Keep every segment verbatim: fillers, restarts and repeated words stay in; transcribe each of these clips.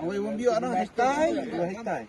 Awai wambi ana hektai, hektai.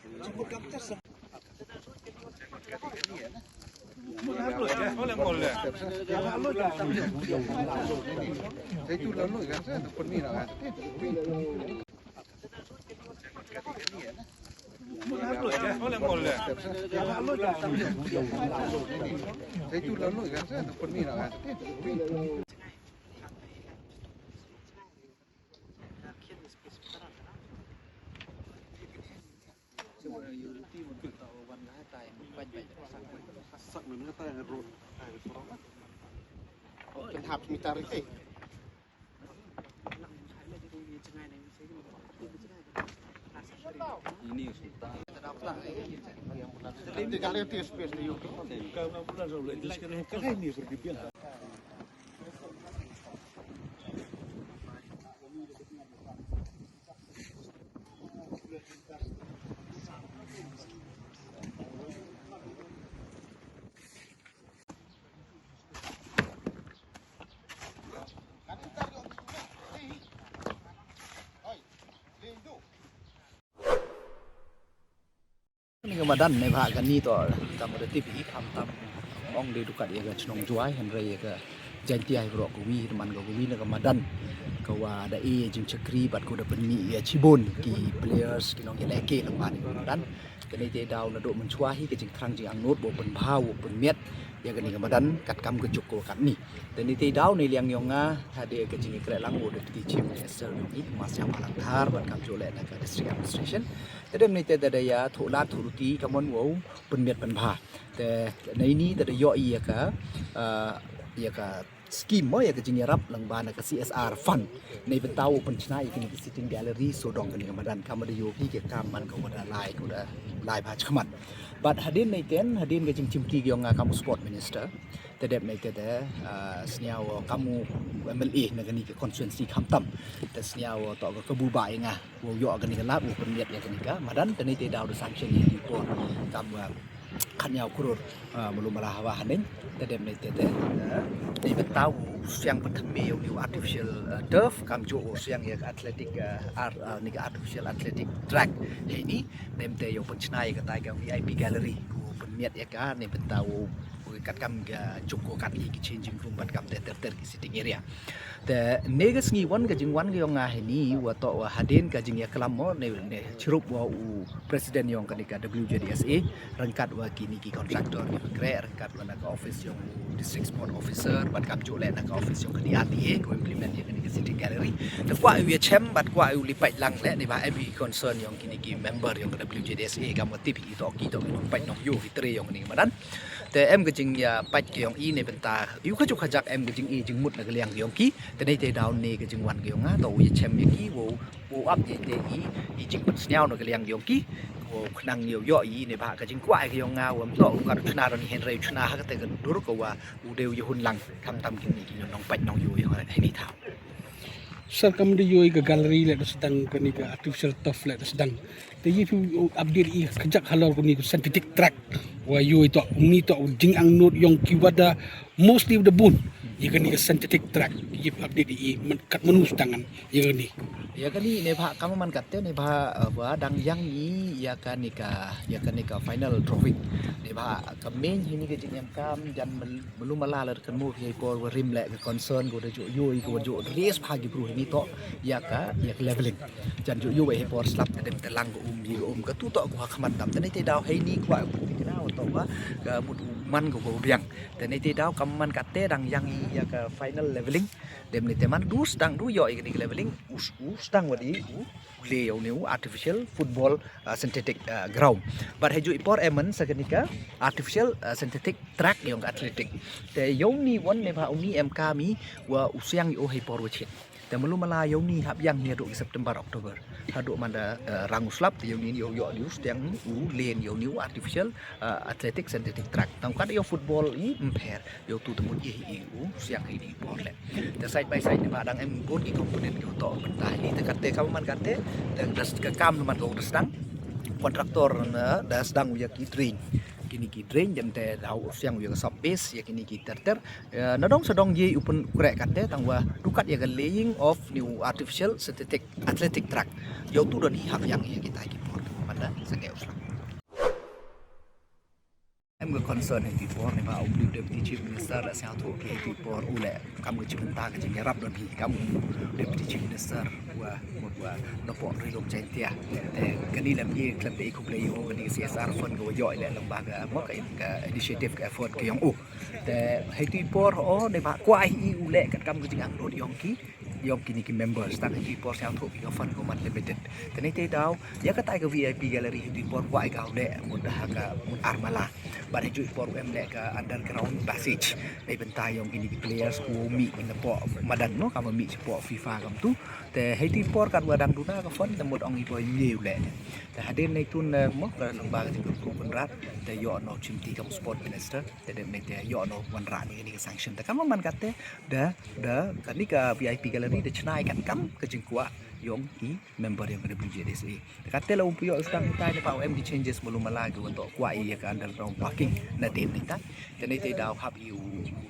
Ni ka madan neibhah kani toh, kam da tip i khamtam ong de du kat ya ka chnong Jwai, hynrei ya ka Jaintia hi bro ka wi, man ka wi na ka madan ka wa da e jingchakri bad ko da pynmih ya chibun ki players ki nong ya lehke lang bad ka madan. Kani te daw na do mynchwa hi ka jingthrang jingangnud bo pynbha u pynmiat ya kani ka madan kat kam ka juk ko kat ni. Te ni te daw ni liang yong nga, hade ka jingkreh lang u Deputy Chief Minister yong i, Masiang Malang Thar, bad kam jole na ka District Administration. Te dem ni te da da ya thoh lad thoh luti ka mon wow pynmiat pynbha. Te nei ni da da yoh i ya ka, ah, ya ka scheme mo ya ka jingyarap lang ba na ka C S R fund. Nei bynta u pynchna i kini ki sitting gallery sawdong kani ka madan, kam da yoh ki ka kam man ka wa da lai, ka wa da lai bha chakmat. Bad hadien nei ten, hadien ka jingchimti ki yong nga kam u sport minister. Te dep nei te te, ah, sniaw kam u M L A na kani ka constituency khamtam. Te sniaw toh ka kabu ba i nga. Wow yoh kani ka lad, wow pynmiat ya kani ka madan, te ni te daw da sanction ya ki por kam, ah, khatñiaw kror, ah, malu mala hawa hanin, te dem ni te te, ah, te bynta u siang pynthame yow ni u artificial, ah, turf, kam ju u siang ya ka athletic, ah, ar-, ah, ni ka artificial athletic track. Hei ni, dem te yow pynchna ya ka tai ka V I P gallery, u pynmiat ya ka, ni bynta u, u kat kam ka juk ko kat i ki changing room bad kam te ter ter ki sitting area. Te ne ka sngi wan ka jingwan ka yong nga hini, wa toh wa hadien ka jingyaklam mo, ne, ne chirup wa u president yong kani ka W J D S A, ryngkat wa kini ki contractor ki wa kreh, ryngkat wa na ka office yong u district sport officer, bad kam jole na ka office yong kani R T A, ko implement ya kani ka sitting gallery. Te kwah u ya chem, bad kwah u li pait lang le, ni ba em i concern yong kini ki member yong ka W J D S A, kam wa tip i toh ki toh ki nong pait nong yoh ki tre yong kani ka madan. Te em ka jingya pait ka yong i ne bynta, yow ka juk ka jak em ka jing i jingmut na ka liang yong ki. Te nei te daw ne ka jingwan ka yong nga, toh u ya chem ya ki, wow, wow ap ya te i, i jingpynsniaw na ka liang yong ki, wow khnang yow yoh i ne ba ka jingkwah ka yong nga, wa mtoh u ka chna ro ni hynrei chna ha ka te ka dur ka wa u de u ya hun lang, khamtam kini ki nong pait nong yoh yong nga hini thaw. Sir, kam da yoh i ka gallery le da sdang, kani ka artificial turf le da sdang. Te ye phi update i kajak halor kani ka synthetic track. Wa yoh i toh, uni toh jingangnud yong ki wa da mostly da bun. Ye kani ka synthetic track, ye phi update i man kat manu sdang ngan ye kani. Ya kani ne ba kam man kat te ne ba, uh, wa dang yang i ya kani ka, ya kani ka final drawing. Ne ba ka main hini ka jingem kam jan mel- Malu mala la kan mo ki por wa rim le ka concern ko da ju yoh i ko wa ju res pha ki bru ni toh ya ka, ya ka leveling. Jan ju yoh i por slap te dem te lang ko um i ko um ka tu toh ko ha khmat dam. Te nei te daw hei ni kwah ko ni na wa toh wa ka mut u man ko ko biang. Te nei te daw kam man ka te dang yang i ya ka final leveling. Dem ni te man du sdang du yoh i ka ni ka leveling. Us, u sdang wa di u le yow ni u artificial football, ah, synthetic, ah, ground. Bad hei ju i por em man sa kani ka artificial, ah, synthetic track yong ka athletic. Te yow ni wan ne ba u ni em kami wa u siang yow hei por wa chit. Te malu mala yow ni hap yang ni hadooh ki September, October. Hadooh man da, ah, rang u slap te yow ni yow yoh ni u siang u len yow ni u artificial, ah, athletic synthetic track. Tang kat yow football i mpher. Yow tu te mut ye hi i u siang hi ni por le. Te side by side ni ba dang em bun ki component ki toh bynta hi. Te kat te kam man kat te, te das ka kam man ko das dang. Contractor na das dang ya ki drain. Kini ki drain jan te daw siang ya ka sub base ya kini ki ter ter. Ya, na dong sa dong ye u pynkreh kat te tang wa du kat ya ka laying of new artificial synthetic athletic track. Yow tu don hi hap yang ya kita ki por. Manda sa ke u siang. Em ka concern hei tu i por ni ba u Deputy Chief Minister la sñiaw thoh ki hei tu i por u le kam ka chibynta ka jingyarap don hi kam u Deputy Chief Minister wa, wa, wa na pok ri lok Jaintia. Te kani lem i klem te i khublei u kani ka C S R fund ka wa yoh i le lang ba ka mo ka, ka initiative ka effort ka yong u. Te hei tu i por o ne ba kwah hi i u le kat kam ka jingangnud yong ki. Yong kini ki members, tang hei tu i por sñiaw thoh ki ka fund ko man limited. Te nei te daw, ya ka tai ka V I P gallery hei tu i por kwah i ka u le, mut da ha ka, mut ar mala. Bad hei tu i por em le ka underground passage. Nei bynta yong kini ki players ko mih ki na pok madan mo, kam mih cha pok FIFA kam tu. Te hei ti por kat wa dang duna ka fund te mut ong i boi mie u leh. Te hadien nei tun, eh, mo ka lamba ka jingkyrkhu Conrad, te yoh noh chimti kam sport minister, te dep nei te yoh noh wanrah ni ka ni ka sanction. Te kam man kat te da, da ka ni ka V I P gallery da chna i kat kam ka jingkwah yong i member yong ka W J D S A. Te kat te la um pu yoh sdang tai ne pa em ki changes malu mala ki wa toh kwah i ya ka underground parking na dien ni tai. Te nei te daw hap i u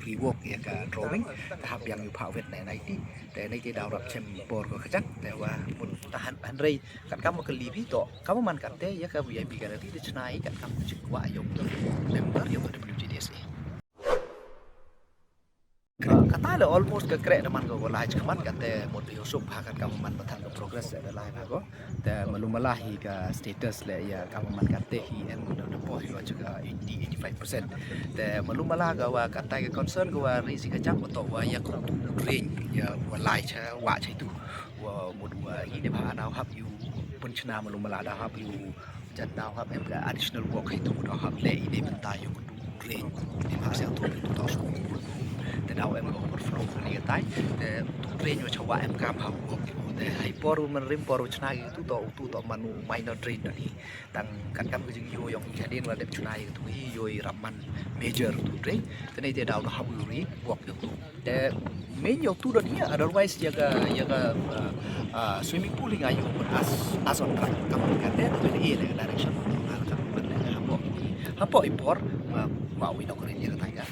rework ya ka drawing, te hap yang i u phah wet na N I T. Te nei te daw rap chem por ko kajak, te wa mut tahan hanrei kat kam ka li phi toh kam man kat te ya ka V I P gallery da chna i kat kam ka jingkwah yong member yong ka W J D S A. Ka, kata le almost ka kreh da man ko lai chakhmat kat te mut yoh suk pha kat kam man pathan ka progress da lai pha ko. Te malu mala hi ka status le ya kam man kat te hi em da, da poh yoh cha ka eighty, eighty-five percent. Te malu mala ka wa kat tai ka concern ka wa raise ka jam toh wa ya ko tu drain ya wa lai cha wa cha tu. Wa mut wa i ne ba daw hap i u pun chna malu mala daw hap i u jan daw hap em ka additional work hi tu daw hap le i ne bynta yoh ko tu drain. Ni ma siang tu tu toh sku. Te daw em ka overflow ni ka tai. Te tu drain wa chawa em ka pha work. Te hei por man rim por chna ki tu toh, tu toh man u minor drain da ni. Tang kat kam ka jingyoh yong i hadien wa dep chna ki tu hi yoh i rap man major tu drain. Te nei te daw da hap u rework yoh tu. Te main yoh tu da ni, otherwise ya ka, ya ka, uh, uh, swimming pool hi nga yoh pun as, as on track. Kam ka te, te i le direction. Kam ka te, hapoh, hapoh i por, uh, wa wi nok rin ya ka tai ka.